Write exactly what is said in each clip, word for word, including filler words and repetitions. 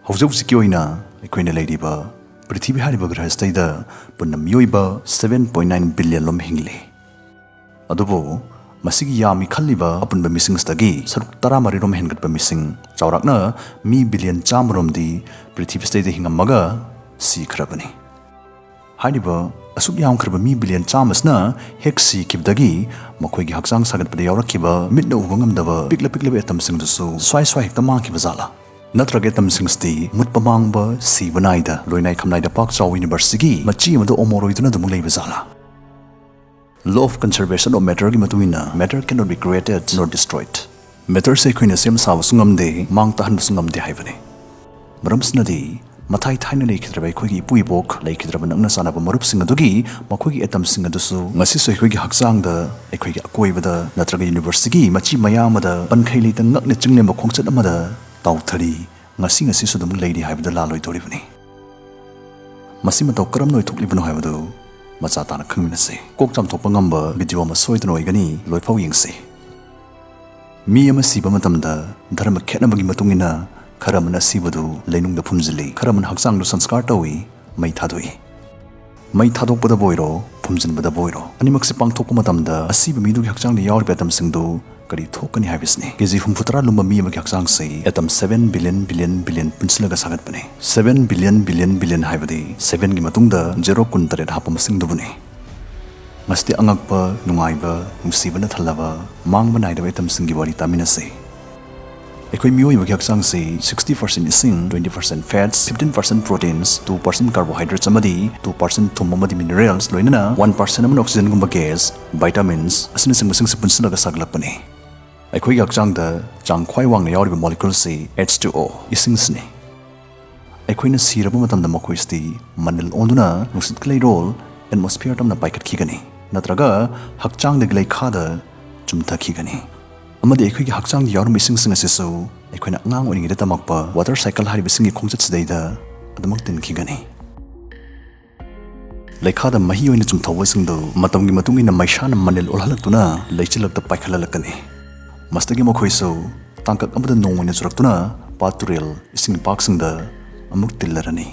ꯍꯧꯖꯤꯛ ꯍꯧꯖꯤꯛꯀꯤ ꯑꯣꯏꯅ ꯑꯩꯈꯣꯏꯅ ꯂꯩꯔꯤꯕ ꯄ꯭ꯔꯤꯊꯤꯕꯤ ꯍꯥꯏꯔꯤꯕ ꯒ꯭ꯔꯍꯁꯤꯗꯩꯗ ꯄꯨꯟꯅ ꯃꯤꯑꯣꯏꯕ ꯁꯚꯦꯟ ꯄꯣꯏꯟ ꯅꯥꯏꯟ ꯕꯤꯂꯤꯌꯟ ꯂꯣꯝ ꯍꯤꯡꯂꯤ꯫ ꯑꯗꯨꯕꯨ ꯃꯁꯤꯒꯤ ꯌꯥꯝꯃꯤ ꯈꯜꯂꯤꯕ ꯑꯄꯨꯟꯕ ꯃꯤꯁꯤꯡꯁꯤꯗꯒꯤ ꯁꯔꯨꯛ ꯇꯔꯥꯃꯔꯤꯔꯣꯝ ꯍꯦꯟꯒꯠꯄ ꯃꯤꯁꯤꯡ, ꯆꯥꯎꯔꯥꯛꯅ ꯃꯤ ꯕꯤꯂꯤꯌꯟ ꯆꯥꯝꯃꯔꯣꯝꯗꯤ ꯄ꯭ꯔꯤꯊꯤꯕꯤꯁꯤꯗꯩꯗ ꯍꯤꯡꯉꯝꯃꯒ ꯁꯤꯈ꯭ꯔꯕꯅꯤ꯫ ꯍꯥꯏꯔꯤꯕ ꯑꯁꯨꯛ ꯌꯥꯝꯈ꯭ꯔꯕ ꯃꯤ ꯕꯤꯂꯤꯌꯟ ꯆꯥꯝꯃꯁꯤꯅ ꯍꯦꯛ ꯁꯤꯈꯤꯕꯗꯒꯤ ꯃꯈꯣꯏꯒꯤ ꯍꯛꯆꯥꯡ ꯁꯥꯒꯠꯄꯗ ꯌꯥꯎꯔꯛꯈꯤꯕ ꯃꯤꯠꯅ ꯎꯕ ꯉꯝꯗꯕ ꯄꯤꯛꯂ ꯄꯤꯛꯂꯕ ꯑꯦꯇꯝꯁꯤꯡꯗꯨꯁꯨ ꯁ꯭ꯋꯥꯏ ꯁ꯭ꯋꯥꯏ ꯍꯦꯛꯇ ꯃꯥꯡꯈꯤꯕ ꯖꯥꯠꯂꯥ? ꯅꯠꯇ꯭ꯔꯒ ꯑꯦꯇꯝꯁꯤꯡꯁꯤꯗꯤ ꯃꯨꯠꯄ ꯃꯥꯡꯕ, ꯁꯤꯕ ꯅꯥꯏꯗ, ꯂꯣꯏꯅꯥꯏ ꯈꯝꯅꯥꯏꯗ ꯄꯥꯛ ꯆꯥꯎꯕ ꯌꯨꯅꯤꯚꯔꯁꯀꯤ ꯃꯆꯤ ꯑꯃꯗ ꯑꯣꯃꯣꯔꯣꯏꯗꯨꯅ ꯑꯗꯨꯝ ꯂꯩꯕ ꯖꯥꯠꯂꯥ? Law of conservation of matterꯒꯤ ꯃꯇꯨꯡ ꯏꯟꯅ, matter cannot be created nor destroyed꯫ ꯃꯦꯇꯔꯁꯦ ꯑꯩꯈꯣꯏꯅ ꯁꯦꯝ ꯁꯥꯕꯁꯨ ꯉꯝꯗꯦ, ꯃꯥꯡ ꯇꯥꯍꯟꯕꯁꯨ ꯉꯝꯗꯦ ꯍꯥꯏꯕꯅꯤ꯫ ꯃꯔꯝꯁꯤꯅꯗꯤ ꯃꯊꯥꯏ ꯊꯥꯏꯅ ꯂꯩꯈꯤꯗ꯭ꯔꯕ ꯑꯩꯈꯣꯏꯒꯤ ꯏꯄꯨ ꯏꯕꯣꯛ, ꯂꯩꯈꯤꯗ꯭ꯔꯕ ꯅꯛꯅ ꯆꯥꯟꯅꯕ ꯃꯔꯨꯞꯁꯤꯡ ꯑꯗꯨꯒꯤ ꯃꯈꯣꯏꯒꯤ ꯑꯦꯇꯝꯁꯤꯡ ꯑꯗꯨꯁꯨ ꯉꯁꯤꯁꯨ ꯑꯩꯈꯣꯏꯒꯤ ꯍꯛꯆꯥꯡꯗ, ꯑꯩꯈꯣꯏꯒꯤ ꯑꯀꯣꯏꯕꯗ ꯅꯠꯇ꯭ꯔꯒ ꯌꯨꯅꯤꯚꯔꯁꯀꯤ ꯃꯆꯤ ꯃꯌꯥ ꯑꯃꯗ ꯄꯟꯈꯩ ꯂꯩꯇ ꯉꯛꯅ ꯆꯤꯡꯂꯦꯝꯕ ꯈꯣꯡꯆꯠ ꯑꯃꯗ ꯇꯥꯎꯊꯔꯤ꯫ ꯉꯁꯤ ꯉꯁꯤꯁꯨ ꯑꯗꯨꯝ ꯂꯩꯔꯤ ꯍꯥꯏꯕꯗ ꯂꯥꯜꯂꯣꯏꯗꯧꯔꯤꯕꯅꯤ꯫ ꯃꯁꯤ ꯃꯇꯧ ꯀꯔꯝꯅ ꯑꯣꯏꯊꯣꯛꯂꯤꯕꯅꯣ ꯍꯥꯏꯕꯗꯨ ꯃꯆꯥ ꯇꯥꯅ ꯈꯪꯃꯤꯟꯅꯁꯤ꯫ ꯀꯣꯛ ꯆꯥꯝꯊꯣꯛꯄ ꯉꯝꯕ ꯚꯤꯗꯤꯑꯣ ꯑꯃ ꯁꯣꯏꯗꯅ ꯑꯣꯏꯒꯅꯤ, ꯂꯣꯏꯐꯥꯎ ꯌꯦꯡꯁꯤ꯫ ꯃꯤ ꯑꯃ ꯁꯤꯕ ꯃꯇꯝꯗ ꯙꯔꯃ ꯈꯦꯠꯅꯕꯒꯤ ꯃꯇꯨꯡ ꯏꯟꯅ ꯈꯔ ꯑꯃꯅ ꯑꯁꯤꯕꯗꯨ ꯂꯩꯅꯨꯡꯗ ꯐꯨꯝꯖꯤꯜꯂꯤ, ꯈꯔ ꯑꯃꯅ ꯍꯛꯆꯥꯡꯗꯨ ꯁꯪꯁꯀꯥꯔ ꯇꯧꯏ, ꯃꯩ ꯊꯥꯗꯣꯛꯏ꯫ ꯃꯩ ꯊꯥꯗꯣꯛꯄꯗꯕꯨ ꯑꯣꯏꯔꯣ, ꯐꯨꯝꯖꯤꯟꯕꯗꯕꯨ ꯑꯣꯏꯔꯣ, ꯑꯅꯤꯃꯛꯁꯦ ꯄꯥꯡꯊꯣꯛꯄ ꯃꯇꯝꯗ ꯑꯁꯤꯕ ꯃꯤꯗꯨꯒꯤ ꯍꯛꯆꯥꯡꯗ ꯌꯥꯎꯔꯤꯕ ꯑꯦꯇꯝꯁꯤꯡꯗꯨ ꯀꯔꯤ ꯊꯣꯛꯀꯅꯤ ꯍꯥꯏꯕꯁꯤꯅꯤ꯫ ꯀꯦ ꯖꯤ ꯍꯨꯝꯐꯨꯇꯔꯥ ꯂꯨꯝꯕ ꯃꯤ ꯑꯃꯒꯤ ꯍꯛꯆꯥꯡꯁꯤ atom seven billion billion billion ꯄꯨꯟꯁꯤꯜꯂꯒ ꯁꯥꯒꯠꯄꯅꯤ꯫ ꯁꯚꯦꯟ ꯕꯤꯂꯤꯌꯟ ꯕꯤꯂꯤꯌꯟ ꯕꯤꯂꯤꯌꯟ ꯍꯥꯏꯕꯗꯤ ꯁꯚꯦꯟꯒꯤ ꯃꯇꯨꯡꯗ ꯖꯦꯔꯣ ꯀꯨꯟꯇꯔꯦꯠ ꯍꯥꯞꯄ ꯃꯁꯤꯡꯗꯨꯕꯨꯅꯤ꯫ ꯃꯁꯤꯗꯤ ꯑꯉꯛꯄ, ꯅꯨꯡꯉꯥꯏꯕ, ꯅꯨꯡꯁꯤꯕꯅ ꯊꯜꯂꯕ, ꯃꯥꯡꯕ ꯅꯥꯏꯗꯕ ꯑꯦꯇꯝꯁꯤꯡꯒꯤ ꯋꯥꯔꯤ ꯇꯥꯃꯤꯟꯅꯁꯤ꯫ ꯑꯩꯈꯣꯏ ꯃꯤꯑꯣꯏꯕꯒꯤ ꯍꯛꯆꯥꯡꯁꯤ sixty percent ꯏꯁꯤꯡ, twenty percent fats, fifteen percent proteins, two percent carbohydrates ꯑꯃꯗꯤ two percent ꯊꯨꯝ ꯑꯃꯗꯤ minerals, ꯂꯣꯏꯅꯅ one percent ꯑꯃꯅ oxygenꯒꯨꯝꯕ gas, vitamins ꯑꯁꯤꯅꯆꯤꯡꯕꯁꯤꯡꯁꯤ ꯄꯨꯟꯁꯤꯜꯂꯒ ꯁꯥꯒꯠꯂꯛꯄꯅꯤ꯫ ꯑꯩꯈꯣꯏꯒꯤ ꯍꯛꯆꯥꯡꯗ ꯆꯥꯡ ꯈ꯭ꯋꯥꯏ ꯋꯥꯡꯅ ꯌꯥꯎꯔꯤꯕ moleculeꯁꯤ H two O, ꯏꯁꯤꯡꯁꯤꯅꯤ꯫ ꯑꯩꯈꯣꯏꯅ ꯁꯤꯔꯕ ꯃꯇꯝꯗ ꯃꯈꯣꯏꯁꯤꯗꯤ ꯃꯅꯤꯜ ꯑꯣꯟꯗꯨꯅ ꯅꯨꯡꯁꯤꯠꯀꯤ ꯂꯩꯔꯣꯜ, atmosphere ꯇꯝꯅ ꯄꯥꯏꯈꯠꯈꯤꯒꯅꯤ, ꯅꯠꯇ꯭ꯔꯒ ꯍꯛꯆꯥꯡꯗꯒꯤ ꯂꯩꯈꯥꯗ ꯆꯨꯝꯊꯈꯤꯒꯅꯤ꯫ ꯑꯃꯗꯤ ꯑꯩꯈꯣꯏꯒꯤ ꯍꯛꯆꯥꯡꯗ ꯌꯥꯎꯔꯝꯕ ꯏꯁꯤꯡꯁꯤꯡ ꯑꯁꯤꯁꯨ ꯑꯩꯈꯣꯏꯅ ꯑꯉꯥꯡ ꯑꯣꯏꯔꯤꯉꯩꯗ ꯇꯝꯃꯛꯄ water cycle ꯍꯥꯏꯔꯤꯕ ꯏꯁꯤꯡꯒꯤ ꯈꯣꯡꯆꯠꯁꯤꯗꯩꯗ ꯑꯗꯨꯃꯛ ꯇꯤꯟꯈꯤꯒꯅꯤ꯫ ꯂꯩꯈꯥꯗ ꯃꯍꯤ ꯑꯣꯏꯅ ꯆꯨꯝꯊꯧꯕꯁꯤꯡꯗꯨ ꯃꯇꯝꯒꯤ ꯃꯇꯨꯡ ꯏꯟꯅ ꯃꯩꯁꯥꯅ ꯃꯅꯤꯜ ꯑꯣꯜꯍꯜꯂꯛꯇꯨꯅ ꯂꯩꯆꯤꯜꯂꯛꯇ ꯄꯥꯏꯈꯠꯍꯜꯂꯛꯀꯅꯤ꯫ ꯃꯁꯤꯗꯒꯤ ꯃꯈꯣꯏꯁꯨ ꯇꯥꯡꯀꯛ ꯑꯃꯗ ꯅꯣꯡ ꯑꯣꯏꯅ ꯆꯨꯔꯛꯇꯨꯅ ꯄꯥꯠ ꯇꯨꯔꯦꯜ ꯏꯁꯤꯡ ꯏꯄꯥꯛꯁꯤꯡꯗ ꯑꯃꯨꯛ ꯇꯤꯜꯂꯔꯅꯤ꯫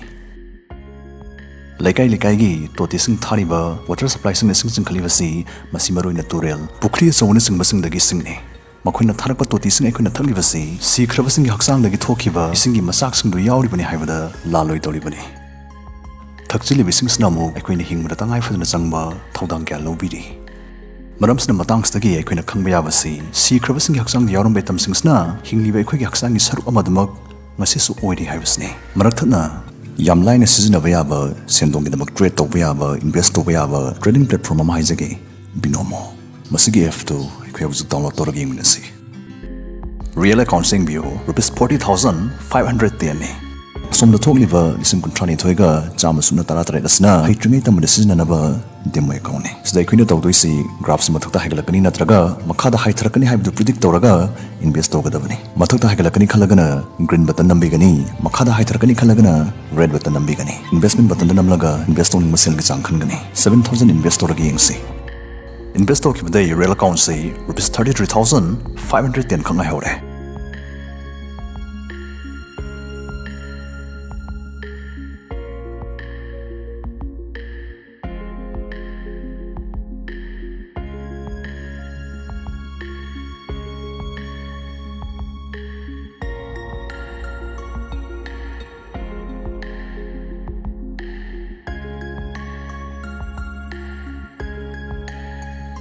ꯂꯩꯀꯥꯏ ꯂꯩꯀꯥꯏꯒꯤ ꯇꯣꯇꯤꯁꯤꯡ ꯊꯥꯔꯤꯕ, ꯋꯥꯇꯔ ꯁꯄ꯭ꯂꯥꯏꯁꯤꯡꯅ ꯏꯁꯤꯡ ꯆꯤꯡꯈꯠꯂꯤꯕꯁꯤ, ꯃꯁꯤ ꯃꯔꯨꯑꯣꯏꯅ ꯇꯨꯔꯦꯜ, ꯄꯨꯈ꯭ꯔꯤ ꯑꯆꯧꯕꯅꯆꯤꯡꯕꯁꯤꯡꯗꯒꯤ ꯏꯁꯤꯡꯅꯤ꯫ ꯃꯈꯣꯏꯅ ꯊꯥꯔꯛꯄ ꯇꯣꯇꯤꯁꯤꯡ ꯑꯩꯈꯣꯏꯅ ꯊꯛꯂꯤꯕꯁꯤ ꯁꯤꯈ꯭ꯔꯕꯁꯤꯡꯒꯤ ꯍꯛꯆꯥꯡꯗꯒꯤ ꯊꯣꯛꯈꯤꯕ ꯏꯁꯤꯡꯒꯤ ꯃꯆꯥꯛꯁꯤꯡꯗꯨ ꯌꯥꯎꯔꯤꯕꯅꯤ ꯍꯥꯏꯕꯗ ꯂꯥꯜꯂꯣꯏꯗꯧꯔꯤꯕꯅꯤ꯫ ꯊꯛꯆꯤꯜꯂꯤꯕ ꯏꯁꯤꯡꯁꯤꯅ ꯑꯃꯨꯛ ꯑꯩꯈꯣꯏꯅ ꯍꯤꯡꯕꯗ ꯇꯉꯥꯏ ꯐꯗꯅ ꯆꯪꯕ ꯊꯧꯗꯥꯡ ꯀꯌꯥ ꯂꯧꯕꯤꯔꯤ꯫ ꯃꯔꯝꯁꯤꯅ ꯃꯇꯥꯡꯁꯤꯗꯒꯤ ꯑꯩꯈꯣꯏꯅ ꯈꯪꯕ ꯌꯥꯕꯁꯤ, ꯁꯤꯈ꯭ꯔꯕꯁꯤꯡꯒꯤ ꯍꯛꯆꯥꯡꯗ ꯌꯥꯎꯔꯝꯕ ꯑꯦꯇꯝꯁꯤꯡꯁꯤꯅ ꯍꯤꯡꯂꯤꯕ ꯑꯩꯈꯣꯏꯒꯤ ꯍꯛꯆꯥꯡꯒꯤ ꯁꯔꯨꯛ ꯑꯃ ꯑꯗꯨꯃꯛ ꯉꯁꯤꯁꯨ ꯑꯣꯏꯔꯤ ꯍꯥꯏꯕꯁꯤꯅꯤ꯫ ꯃꯔꯛ ꯊꯠꯅ ꯌꯥꯝ ꯂꯥꯏꯅ ꯁꯤꯖꯤꯟꯅꯕ ꯌꯥꯕ, ꯁꯦꯟꯗꯣꯡꯒꯤꯗꯃꯛ ꯇ꯭ꯔꯦꯗ ꯇꯧꯕ ꯌꯥꯕ, ꯏꯟꯚꯦꯁ ꯇꯧꯕ ꯌꯥꯕ ꯇ꯭ꯔꯦꯗꯤꯡ ꯄ꯭ꯂꯦꯠꯐꯣꯔꯝ ꯑꯃ ꯍꯥꯏꯖꯒꯦ, ꯕꯤꯅꯣꯃꯣ꯫ ꯃꯁꯤꯒꯤ ꯑꯦꯞꯇꯨ ꯑꯩꯈꯣꯏ ꯍꯧꯖꯤꯛ ꯗꯥꯎꯟꯂꯣꯗ ꯇꯧꯔꯒ ꯌꯦꯡꯃꯤꯟꯅꯁꯤ꯫ ꯔꯤꯌꯦꯜ ꯑꯦꯀꯥꯎꯟꯠ ꯌꯦꯡꯕꯤꯌꯨ, rupees forty thousand five hundred ꯇꯦꯟꯅꯤ꯫ ꯑꯁꯣꯝꯗ ꯊꯣꯛꯂꯤꯕ ꯂꯤꯁꯤꯡ ꯀꯨꯟꯊ꯭ꯔꯥ ꯅꯤꯊꯣꯏꯒ ꯆꯥꯝꯃ ꯁꯨꯞꯅ ꯇꯔꯥ ꯇꯔꯦꯠ ꯑꯁꯤꯅ ꯍꯩꯇ꯭ꯔꯤꯉꯩ ꯇꯝꯕꯗ ꯁꯤꯖꯤꯟꯅꯅꯕ ꯗꯦꯃꯣ ꯑꯦꯀꯥꯎꯟꯠꯅꯤ꯫ ꯁꯤꯗ ꯑꯩꯈꯣꯏꯅ ꯇꯧꯗꯣꯏꯁꯤ, ꯒ꯭ꯔꯥꯐꯁꯤ ꯃꯊꯛꯇ ꯍꯥꯏꯒꯠꯂꯛꯀꯅꯤ ꯅꯠꯇ꯭ꯔꯒ ꯃꯈꯥꯗ ꯍꯥꯏꯊꯔꯛꯀꯅꯤ ꯍꯥꯏꯕꯗꯨ ꯄ꯭ꯔꯤꯗꯤꯛ ꯇꯧꯔꯒ ꯏꯟꯚꯦꯁ ꯇꯧꯒꯗꯕꯅꯤ꯫ ꯃꯊꯛꯇ ꯍꯥꯏꯒꯠꯂꯛꯀꯅꯤ ꯈꯜꯂꯒꯅ ꯒ꯭ꯔꯤꯟ ꯕꯇꯟ ꯅꯝꯕꯤꯒꯅꯤ, ꯃꯈꯥꯗ ꯍꯥꯏꯊꯔꯛꯀꯅꯤ ꯈꯜꯂꯒꯅ ꯔꯦꯗ ꯕꯇꯟ ꯅꯝꯕꯤꯒꯅꯤ꯫ ꯏꯟꯚꯦꯁꯃꯦꯟꯠ ꯕꯇꯟꯗ ꯅꯝꯂꯒ ꯏꯟꯚꯦꯁ ꯇꯧꯅꯤꯡꯕ ꯁꯦꯜꯒꯤ ꯆꯥꯡ ꯈꯟꯒꯅꯤ꯫ ꯁꯚꯦꯟ ꯊꯥꯎꯖꯟ ꯏꯟꯚꯦꯁ ꯇꯧꯔꯒ ꯌꯦꯡꯁꯤ꯫ ꯏꯟꯚꯦꯁ ꯇꯧꯈꯤꯕꯗꯩ ꯔꯤꯌꯦꯜ ꯑꯦꯀꯥꯎꯟꯠꯁꯤ rupees thirty three thousand five hundred ten ꯈꯛ ꯉꯥꯏꯍꯧꯔꯦ꯫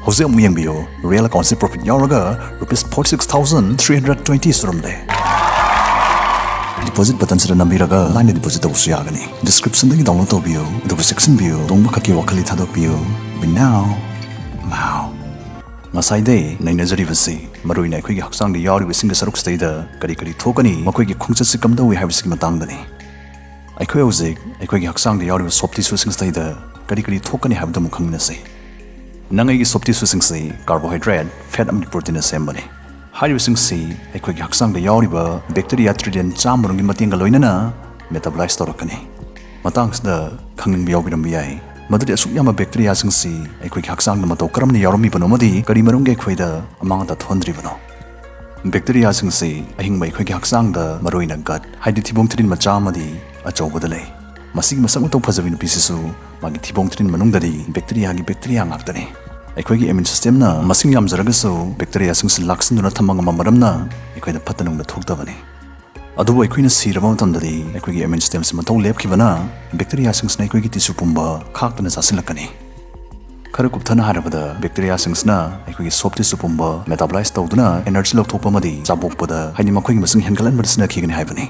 ꯍꯧꯖꯤꯛ ꯑꯃꯨꯛ ꯌꯦꯡꯕꯤꯌꯨ, ꯔꯤꯌꯦꯜ ꯑꯦꯀꯥꯎꯟꯠꯁꯤ ꯄ꯭ꯔꯣꯐꯤꯠ ꯌꯥꯎꯔꯒ rupees forty six thousand three hundred twenty ꯁꯨꯔꯝꯂꯦ꯫ ꯗꯤꯄꯣꯖꯤꯠ ꯕꯇꯟꯁꯤꯗ ꯅꯝꯕꯤꯔꯒ ꯂꯥꯏꯅ ꯗꯤꯄꯣꯖꯤꯠ ꯇꯧꯕꯁꯨ ꯌꯥꯒꯅꯤ꯫ ꯗꯤꯁꯀ꯭ꯔꯤꯞꯁꯟꯗꯒꯤ ꯗꯥꯎꯟꯂꯣꯗ ꯇꯧꯕꯤꯌꯨ, ꯑꯗꯨꯒ ꯆꯦꯛꯁꯤꯟꯕꯤꯌꯨ, ꯇꯣꯡꯕ ꯈꯛꯀꯤ ꯋꯥꯈꯜꯗꯤ ꯊꯥꯗꯣꯛꯄꯤꯌꯨ꯫ ꯕꯤꯅꯥꯎ ꯃꯥꯎ꯫ ꯉꯁꯥꯏꯗꯩ ꯅꯩꯅꯖꯔꯤꯕꯁꯤ ꯃꯔꯨꯑꯣꯏꯅ ꯑꯩꯈꯣꯏꯒꯤ ꯍꯛꯆꯥꯡꯗ ꯌꯥꯎꯔꯤꯕ ꯏꯁꯤꯡꯒꯤ ꯁꯔꯨꯛꯁꯤꯗꯩꯗ ꯀꯔꯤ ꯀꯔꯤ ꯊꯣꯛꯀꯅꯤ, ꯃꯈꯣꯏꯒꯤ ꯈꯣꯡꯆꯠꯁꯤ ꯀꯝꯗꯧꯏ ꯍꯥꯏꯕꯁꯤꯒꯤ ꯃꯇꯥꯡꯗꯅꯤ꯫ ꯑꯩꯈꯣꯏ ꯍꯧꯖꯤꯛ ꯑꯩꯈꯣꯏꯒꯤ ꯍꯛꯆꯥꯡꯗ ꯌꯥꯎꯔꯤꯕ ꯁꯣꯐ ꯇꯤꯁꯨꯁꯤꯡꯁꯤꯗꯩꯗ ꯀꯔꯤ ꯀꯔꯤ ꯊꯣꯛꯀꯅꯤ ꯍꯥꯏꯕꯗꯨ ꯑꯃꯨꯛ ꯈꯪꯃꯤꯟꯅꯁꯤ꯫ ꯅꯪ ꯑꯩꯒꯤ ꯁꯣꯐ ꯇꯤꯁꯨꯁꯤꯡꯁꯤ ꯀꯥꯔꯕꯣꯍꯥꯏꯗ꯭ꯔꯦꯠ, ꯐꯦꯠ ꯑꯃꯗꯤ ꯄ꯭ꯔꯣꯇꯤꯟꯅ ꯁꯦꯝꯕꯅꯤ꯫ ꯍꯥꯏꯔꯤꯕꯁꯤꯡꯁꯤ ꯑꯩꯈꯣꯏꯒꯤ ꯍꯛꯆꯥꯡꯗ ꯌꯥꯎꯔꯤꯕ ꯕꯦꯛꯇꯤꯔꯤꯌꯥ ꯇ꯭ꯔꯤꯂꯤꯌꯟ ꯆꯥꯝꯃꯔꯣꯝꯒꯤ ꯃꯇꯦꯡꯒ ꯂꯣꯏꯅꯅ ꯃꯦꯇꯥꯕꯣꯂꯥꯏꯖ ꯇꯧꯔꯛꯀꯅꯤ꯫ ꯃꯇꯥꯡꯁꯤꯗ ꯈꯪꯅꯤꯡꯕ ꯌꯥꯎꯕꯤꯔꯝꯕ ꯌꯥꯏ, ꯃꯗꯨꯗꯤ ꯑꯁꯨꯛ ꯌꯥꯝꯕ ꯕꯦꯛꯇꯤꯔꯤꯌꯥꯁꯤꯡꯁꯤ ꯑꯩꯈꯣꯏꯒꯤ ꯍꯛꯆꯥꯡꯗ ꯃꯇꯧ ꯀꯔꯝꯅ ꯌꯥꯎꯔꯝꯃꯤꯕꯅꯣ ꯑꯃꯗꯤ ꯀꯔꯤ ꯃꯔꯝꯒꯤ ꯑꯩꯈꯣꯏꯗ ꯑꯃꯥꯡ ꯑꯇꯥ ꯊꯣꯛꯍꯟꯗ꯭ꯔꯤꯕꯅꯣ? ꯕꯦꯛꯇꯦꯔꯤꯌꯥꯁꯤꯡꯁꯤ ꯑꯍꯤꯡꯕ ꯑꯩꯈꯣꯏꯒꯤ ꯍꯛꯆꯥꯡꯗ, ꯃꯔꯨꯑꯣꯏꯅ ꯒꯠ, ꯍꯥꯏꯗꯤ ꯊꯤꯕꯣꯡ ꯊꯤꯔꯤꯟ ꯃꯆꯥ ꯑꯃꯗꯤ ꯑꯆꯧꯕꯗ ꯂꯩ꯫ ꯃꯁꯤꯒꯤ ꯃꯁꯛ ꯃꯇꯧ ꯐꯖꯕꯤ ꯅꯨꯄꯤꯁꯤꯁꯨ ꯃꯥꯒꯤ ꯊꯤꯕꯣꯡ ꯊꯤꯔꯤꯟ ꯃꯅꯨꯡꯗꯗꯤ ꯕꯦꯛꯇꯦꯔꯤꯌꯥꯒꯤ ꯕꯦꯛꯇꯦꯔꯤꯌꯥ ꯉꯥꯛꯇꯅꯤ꯫ ꯑꯩꯈꯣꯏꯒꯤ ꯏꯃ꯭ꯌꯨꯟ ꯁꯤꯁꯇꯦꯝꯅ ꯃꯁꯤꯡ ꯌꯥꯝꯖꯔꯒꯁꯨ ꯕꯦꯛꯇꯦꯔꯤꯌꯥꯁꯤꯡꯁꯤ ꯂꯥꯛꯁꯤꯟꯗꯨꯅ ꯊꯝꯕ ꯉꯝꯕ ꯃꯔꯝꯅ ꯑꯩꯈꯣꯏꯗ ꯐꯠꯇ ꯅꯨꯡꯗ ꯊꯣꯛꯇꯕꯅꯤ꯫ ꯑꯗꯨꯕꯨ ꯑꯩꯈꯣꯏꯅ ꯁꯤꯔꯕ ꯃꯇꯝꯗꯗꯤ ꯑꯩꯈꯣꯏꯒꯤ ꯏꯃ꯭ꯌꯨꯟ ꯁꯤꯁꯇꯦꯝꯁꯤ ꯃꯊꯧ ꯂꯦꯞꯈꯤꯕꯅ ꯕꯦꯛꯇꯦꯔꯤꯌꯥꯁꯤꯡꯁꯤꯅ ꯑꯩꯈꯣꯏꯒꯤ ꯇꯤꯁꯨ ꯄꯨꯝꯕ ꯈꯥꯛꯇꯨꯅ ꯆꯥꯁꯤꯜꯂꯛꯀꯅꯤ꯫ ꯈꯔ ꯀꯨꯞꯊꯅ ꯍꯥꯏꯔꯕꯗ, ꯕꯦꯛꯇꯦꯔꯤꯌꯥꯁꯤꯡꯁꯤꯅ ꯑꯩꯈꯣꯏꯒꯤ ꯁꯣꯐ ꯇꯤꯁꯨ ꯄꯨꯝꯕ ꯃꯦꯇꯥꯕꯣꯂꯥꯏꯁ ꯇꯧꯗꯨꯅ ꯑꯦꯅꯔꯖꯤ ꯂꯧꯊꯣꯛꯄ ꯑꯃꯗꯤ ꯆꯥꯕꯣꯛꯄꯗ, ꯍꯥꯏꯗꯤ ꯃꯈꯣꯏꯒꯤ ꯃꯁꯤꯡ ꯍꯦꯟꯒꯠꯍꯟꯕꯗ ꯁꯤꯖꯤꯟꯅꯈꯤꯒꯅꯤ ꯍꯥꯏꯕꯅꯤ꯫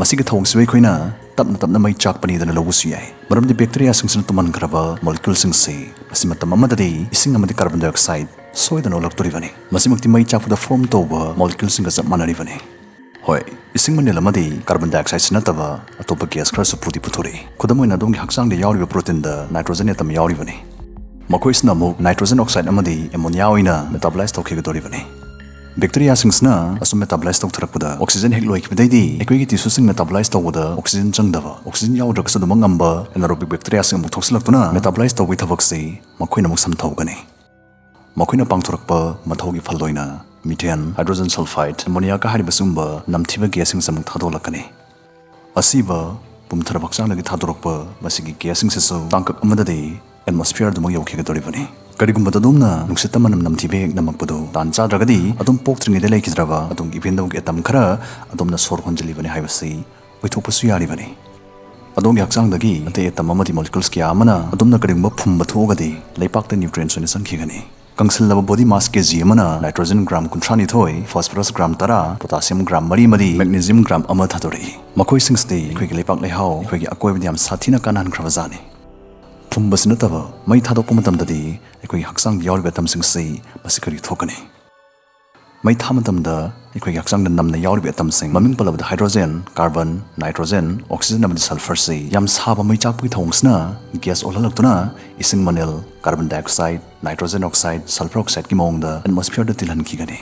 ꯃꯁꯤꯒꯤ ꯊꯧꯑꯣꯡꯁꯤꯕꯨ ꯑꯩꯈꯣꯏꯅ ꯇꯞꯅ ꯇꯞꯅ ꯃꯩ ꯆꯥꯛꯄꯅꯤꯗꯅ ꯂꯧꯕꯁꯨ ꯌꯥꯏ, ꯃꯔꯝꯗꯤ ꯕꯦꯛꯇꯦꯔꯤꯌꯥꯁꯤꯡꯁꯤꯅ ꯇꯨꯝꯍꯟꯈ꯭ꯔꯕ ꯃꯣꯂꯤꯀ꯭ꯌꯨꯜꯁꯤꯡꯁꯤ ꯃꯁꯤ ꯃꯇꯝ ꯑꯃꯗꯗꯤ ꯏꯁꯤꯡ ꯑꯃꯗꯤ ꯀꯥꯔꯕꯣꯟ ꯗꯥꯏꯑꯣꯛꯁꯥꯏꯗ ꯁꯣꯏꯗꯅ ꯑꯣꯜꯂꯛꯇꯣꯔꯤꯕꯅꯤ꯫ ꯃꯁꯤꯃꯛꯇꯤ ꯃꯩ ꯆꯥꯛꯄꯗ ꯐꯣꯔꯝ ꯇꯧꯕ ꯃꯣꯂꯤꯀ꯭ꯌꯨꯜꯁꯤꯡꯒ ꯆꯞ ꯃꯥꯟꯅꯔꯤꯕꯅꯤ꯫ ꯍꯣꯏ, ꯏꯁꯤꯡ ꯃꯅꯤꯜ ꯑꯃꯗꯤ ꯀꯥꯔꯕꯣꯟ ꯗꯥꯏꯑꯣꯛꯁꯥꯏꯗꯁꯤ ꯅꯠꯇꯕ ꯑꯇꯣꯞꯄ ꯒ꯭ꯌꯥꯁ ꯈꯔꯁꯨ ꯄꯨꯗꯤ ꯄꯨꯊꯣꯔꯛꯏ꯫ ꯈꯨꯗꯝ ꯑꯣꯏꯅ, ꯑꯗꯣꯝꯒꯤ ꯍꯛꯆꯥꯡꯗ ꯌꯥꯎꯔꯤꯕ ꯄ꯭ꯔꯣꯇꯤꯟꯗ ꯅꯥꯏꯇ꯭ꯔꯣꯖꯦꯟ ꯑꯦꯇꯝ ꯌꯥꯎꯔꯤꯕꯅꯤ꯫ ꯃꯈꯣꯏꯁꯤꯅ ꯑꯃꯨꯛ ꯅꯥꯏꯇ꯭ꯔꯣꯖꯦꯟ ꯑꯣꯛꯁꯥꯏꯗ ꯑꯃꯗꯤ ꯑꯦꯃꯣꯅꯤꯌꯥ ꯑꯣꯏꯅ ꯃꯦꯇꯥꯕꯣꯂꯥꯏꯁ ꯇꯧꯈꯤꯒꯗꯧꯔꯤꯕꯅꯤ꯫ ꯕꯦꯛꯇꯦꯔꯤꯌꯥꯁꯤꯡꯁꯤꯅ ꯑꯁꯨꯝ ꯃꯦꯇꯥꯕꯣꯂꯥꯏꯁ ꯇꯧꯊꯔꯛꯄꯗ, ꯑꯣꯛꯁꯤꯖꯦꯟ ꯍꯦꯛ ꯂꯣꯏꯈꯤꯕꯗꯩꯗꯤ ꯑꯩꯈꯣꯏꯒꯤ ꯇꯤꯁꯨꯁꯤꯡ ꯃꯦꯇꯥꯕꯣꯂꯥꯏꯁ ꯇꯧꯕꯗ ꯑꯣꯛꯁꯤꯖꯦꯟ ꯆꯪꯗꯕ, ꯑꯣꯛꯁꯤꯖꯦꯟ ꯌꯥꯎꯗ꯭ꯔꯒꯁꯨ ꯑꯗꯨꯃꯛ ꯉꯝꯕ ꯑꯦꯅꯥꯔꯣꯕꯤꯛ ꯕꯦꯛꯇꯦꯔꯤꯌꯥꯁꯤꯡ ꯑꯃꯨꯛ ꯊꯣꯛꯆꯜꯂꯛꯇꯨꯅ ꯃꯦꯇꯥꯕꯣꯂꯥꯏꯁ ꯇꯧꯕꯒꯤ ꯊꯕꯛꯁꯤ ꯃꯈꯣꯏꯅ ꯑꯃꯨꯛ ꯁꯝꯊꯧꯒꯅꯤ꯫ ꯃꯈꯣꯏꯅ ꯄꯥꯡꯊꯣꯔꯛꯄ ꯃꯊꯧꯒꯤ ꯐꯜ ꯑꯣꯏꯅ ꯃꯤꯊꯦꯟ, ꯍꯥꯏꯗ꯭ꯔꯣꯖꯦꯟ ꯁꯜꯐꯥꯏꯗ, ꯑꯦꯃꯣꯅꯤꯌꯥꯒ ꯍꯥꯏꯔꯤꯕ ꯁꯤꯒꯨꯝꯕ ꯅꯝꯊꯤꯕ ꯒ꯭ꯌꯥꯁꯁꯤꯡꯁꯦ ꯑꯃꯨꯛ ꯊꯥꯗꯣꯛꯂꯛꯀꯅꯤ꯫ ꯑꯁꯤꯕ ꯄꯨꯝꯊꯔꯕ ꯍꯛꯆꯥꯡꯗꯒꯤ ꯊꯥꯗꯣꯔꯛꯄ ꯃꯁꯤꯒꯤ ꯒ꯭ꯌꯥꯁꯁꯤꯡꯁꯤꯁꯨ ꯇꯥꯡꯀꯛ ꯑꯃꯗꯗꯤ ꯑꯦꯠꯃꯣꯁꯐꯤꯌꯔꯗꯨꯃꯛ ꯌꯧꯈꯤꯒꯗꯧꯔꯤꯕꯅꯤ꯫ ꯀꯔꯤꯒꯨꯝꯕ ꯑꯗꯣꯝꯅ ꯅꯨꯡꯁꯤꯠꯇ ꯃꯅꯝ ꯅꯝꯊꯤꯕ ꯍꯦꯛ ꯅꯝꯃꯛꯄꯗꯨ ꯇꯥꯟ ꯆꯥꯗ꯭ꯔꯒꯗꯤ, ꯑꯗꯨꯝ ꯄꯣꯛꯇ꯭ꯔꯤꯉꯩꯗ ꯂꯩꯈꯤꯗ꯭ꯔꯕ ꯑꯗꯣꯝꯒꯤ ꯏꯚꯦꯟꯗꯧꯒꯤ ꯑꯦꯇꯝ ꯈꯔ ꯑꯗꯣꯝꯅ ꯁꯣꯔ ꯍꯣꯟꯖꯤꯜꯂꯤꯕꯅꯤ ꯍꯥꯏꯕꯁꯤ ꯑꯣꯏꯊꯣꯛꯄꯁꯨ ꯌꯥꯔꯤꯕꯅꯤ꯫ ꯑꯗꯣꯝꯒꯤ ꯍꯛꯆꯥꯡꯗꯒꯤ ꯑꯇꯩ ꯑꯦꯇꯝ ꯑꯃꯗꯤ ꯃꯣꯂꯤꯀ꯭ꯌꯨꯜꯁ ꯀꯌꯥ ꯑꯃꯅ ꯑꯗꯣꯝꯅ ꯀꯔꯤꯒꯨꯝꯕ ꯐꯨꯝꯕ ꯊꯣꯛꯑꯒꯗꯤ, ꯂꯩꯄꯥꯛꯇ ꯅ꯭ꯌꯨꯇ꯭ꯔꯤꯌꯦꯟꯠꯁ ꯑꯣꯏꯅ ꯆꯪꯈꯤꯒꯅꯤ꯫ ꯀꯪꯁꯤꯜꯂꯕ ꯕꯣꯗꯤ ꯃꯥꯁ ꯀꯦꯖꯤ ꯑꯃꯅ ꯅꯥꯏꯇ꯭ꯔꯣꯖꯦꯟ ꯒ꯭ꯔꯥꯝ ꯀꯨꯟꯊ꯭ꯔꯥ ꯅꯤꯊꯣꯏ, ꯐꯣꯁꯐꯔꯁ ꯒ꯭ꯔꯥꯝ ꯇꯔꯥ, ꯄꯣꯇꯥꯁꯤꯌꯝ ꯒ꯭ꯔꯥꯝ ꯃꯔꯤ ꯑꯃꯗꯤ ꯃꯦꯒꯅꯤꯁꯤꯌꯝ ꯒ꯭ꯔꯥꯝ ꯑꯃ ꯊꯥꯗꯣꯔꯛꯏ꯫ ꯃꯈꯣꯏꯁꯤꯡꯁꯤꯗꯤ ꯑꯩꯈꯣꯏꯒꯤ ꯂꯩꯄꯥꯛ ꯂꯩꯍꯥꯎ, ꯑꯩꯈꯣꯏꯒꯤ ꯑꯀꯣꯏꯕꯗ ꯌꯥꯝ ꯁꯥꯊꯤꯅ ꯀꯥꯟꯅꯍꯟꯈ꯭ꯔꯕ ꯖꯥꯠꯅꯤ꯫ ꯐꯨꯝꯕꯁꯤ ꯅꯠꯇꯕ ꯃꯩ ꯊꯥꯗꯣꯛꯄ ꯃꯇꯝꯗꯗꯤ ꯑꯩꯈꯣꯏꯒꯤ ꯍꯛꯆꯥꯡꯗ ꯌꯥꯎꯔꯤꯕ ꯑꯦꯇꯝꯁꯤꯡꯁꯤ ꯃꯁꯤ ꯀꯔꯤ ꯊꯣꯛꯀꯅꯤ? ꯃꯩ ꯊꯥ ꯃꯇꯝꯗ ꯑꯩꯈꯣꯏꯒꯤ ꯍꯛꯆꯥꯡꯗ ꯅꯝꯅ ꯌꯥꯎꯔꯤꯕ ꯑꯦꯇꯝꯁꯤꯡ, ꯃꯃꯤꯡ ꯄꯜꯂꯕꯗ ꯍꯥꯏꯗ꯭ꯔꯣꯖꯦꯟ, ꯀꯥꯔꯕꯟ, ꯅꯥꯏꯇ꯭ꯔꯣꯖꯦꯟ, ꯑꯣꯛꯁꯤꯖꯦꯟ ꯑꯃꯗꯤ ꯁꯜꯐꯔꯁꯤ ꯌꯥꯝ ꯁꯥꯕ ꯃꯩ ꯆꯥꯛꯄꯒꯤ ꯊꯧꯑꯣꯡꯁꯤꯅ ꯒ꯭ꯌꯥꯁ ꯑꯣꯜꯍꯜꯂꯛꯇꯨꯅ ꯏꯁꯤꯡ ꯃꯅꯤꯜ, carbon dioxide, nitrogen oxide, sulphur ꯑꯣꯛꯁꯥꯏꯗꯀꯤ ꯃꯑꯣꯡꯗ ꯑꯦꯠꯃꯣꯁꯐꯤꯌꯔꯗ ꯇꯤꯜꯍꯟꯈꯤꯒꯅꯤ꯫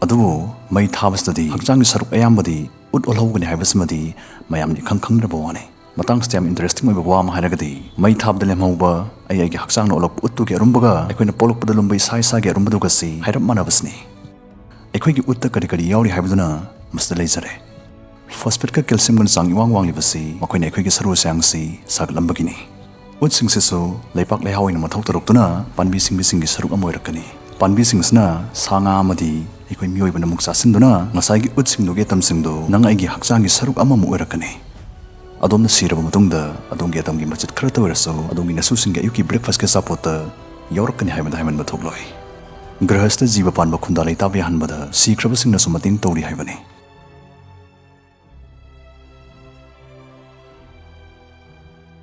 ꯑꯗꯨꯕꯨ ꯃꯩ ꯊꯥꯕꯁꯤꯗꯗꯤ ꯍꯛꯆꯥꯡꯒꯤ ꯁꯔꯨꯛ ꯑꯌꯥꯝꯕꯗꯤ ꯎꯠ ꯑꯣꯜꯍꯧꯒꯅꯤ ꯍꯥꯏꯕꯁꯤꯃꯗꯤ ꯃꯌꯥꯝꯅ ꯏꯈꯪ ꯈꯪꯗ꯭ꯔꯕ ꯋꯥꯅꯤ꯫ ꯃꯇꯥꯡꯁꯤꯗ ꯌꯥꯝ ꯏꯟꯇꯔꯦꯁꯇꯤꯡ ꯑꯣꯏꯕ ꯋꯥ ꯑꯃ ꯍꯥꯏꯔꯒꯗꯤ, ꯃꯩ ꯊꯥꯕꯗ ꯂꯦꯝꯍꯧꯕ ꯑꯩ ꯑꯩꯒꯤ ꯍꯛꯆꯥꯡꯅ ꯑꯣꯜꯂꯛꯄ ꯎꯠꯇꯨꯒꯤ ꯑꯔꯨꯝꯕꯒ ꯑꯩꯈꯣꯏꯅ ꯄꯣꯛꯂꯛꯄꯗ ꯂꯨꯝꯕ ꯏꯁꯥ ꯏꯁꯥꯒꯤ ꯑꯔꯨꯝꯕꯗꯨꯒꯁꯤ ꯍꯥꯏꯔꯞ ꯃꯥꯟꯅꯕꯁꯤꯅꯤ꯫ ꯑꯩꯈꯣꯏꯒꯤ ꯎꯠꯇ ꯀꯔꯤ ꯀꯔꯤ ꯌꯥꯎꯔꯤ ꯍꯥꯏꯕꯗꯨꯅ ꯃꯁꯤꯗ ꯂꯩꯖꯔꯦ꯫ ꯐꯣꯁꯐꯦꯠꯀ ꯀꯦꯜꯁꯤꯌꯝꯒꯅ ꯆꯥꯡ ꯏꯋꯥꯡ ꯋꯥꯡꯂꯤꯕꯁꯤ ꯃꯈꯣꯏꯅ ꯑꯩꯈꯣꯏꯒꯤ ꯁꯔꯨ ꯁꯌꯥꯡꯁꯤ ꯁꯥꯒꯠꯂꯝꯕꯒꯤꯅꯤ꯫ ꯎꯠꯁꯤꯡꯁꯤꯁꯨ ꯂꯩꯄꯥꯛ ꯂꯩꯍꯥꯎ ꯑꯣꯏꯅ ꯃꯊꯧ ꯇꯧꯔꯛꯇꯨꯅ ꯄꯥꯝꯕꯤ ꯁꯤꯡꯕꯤꯁꯤꯡꯒꯤ ꯁꯔꯨꯛ ꯑꯃ ꯑꯣꯏꯔꯛꯀꯅꯤ꯫ ꯄꯥꯝꯕꯤꯁꯤꯡꯁꯤꯅ ꯁꯥ ꯉꯥ ꯑꯃꯗꯤ ꯑꯩꯈꯣꯏ ꯃꯤꯑꯣꯏꯕꯅ ꯑꯃꯨꯛ ꯆꯥꯁꯤꯟꯗꯨꯅ ꯉꯁꯥꯏꯒꯤ ꯎꯠꯁꯤꯡꯗꯨꯒꯤ ꯑꯦꯇꯝꯁꯤꯡꯗꯨ ꯅꯪ ꯑꯩꯒꯤ ꯍꯛꯆꯥꯡꯒꯤ ꯁꯔꯨꯛ ꯑꯃꯃꯨꯛ ꯑꯣꯏꯔꯛꯀꯅꯤ꯫ ꯑꯗꯣꯝꯅ ꯁꯤꯔꯕ ꯃꯇꯨꯡꯗ ꯑꯗꯣꯝꯒꯤ ꯑꯦꯇꯝꯒꯤ ꯃꯆꯤꯠ ꯈꯔꯇ ꯑꯣꯏꯔꯁꯨ ꯑꯗꯣꯝꯒꯤ ꯅꯁꯨꯁꯤꯡꯒꯤ ꯑꯌꯨꯛꯀꯤ ꯕ꯭ꯔꯦꯛꯐꯥꯁꯀꯤ ꯑꯆꯥꯄꯣꯠꯇ ꯌꯥꯎꯔꯛꯀꯅꯤ ꯍꯥꯏꯕꯗ ꯍꯥꯏꯃꯟꯕ ꯊꯣꯛꯂꯣꯏ꯫ ꯒ꯭ꯔꯍꯁꯇ ꯖꯤꯕ ꯄꯥꯟꯕ ꯈꯨꯟꯗꯥ ꯂꯩꯇꯥꯕ ꯌꯥꯍꯟꯕꯗ ꯁꯤꯈ꯭ꯔꯕꯁꯤꯡꯅꯁꯨ ꯃꯇꯦꯡ ꯇꯧꯔꯤ ꯍꯥꯏꯕꯅꯤ꯫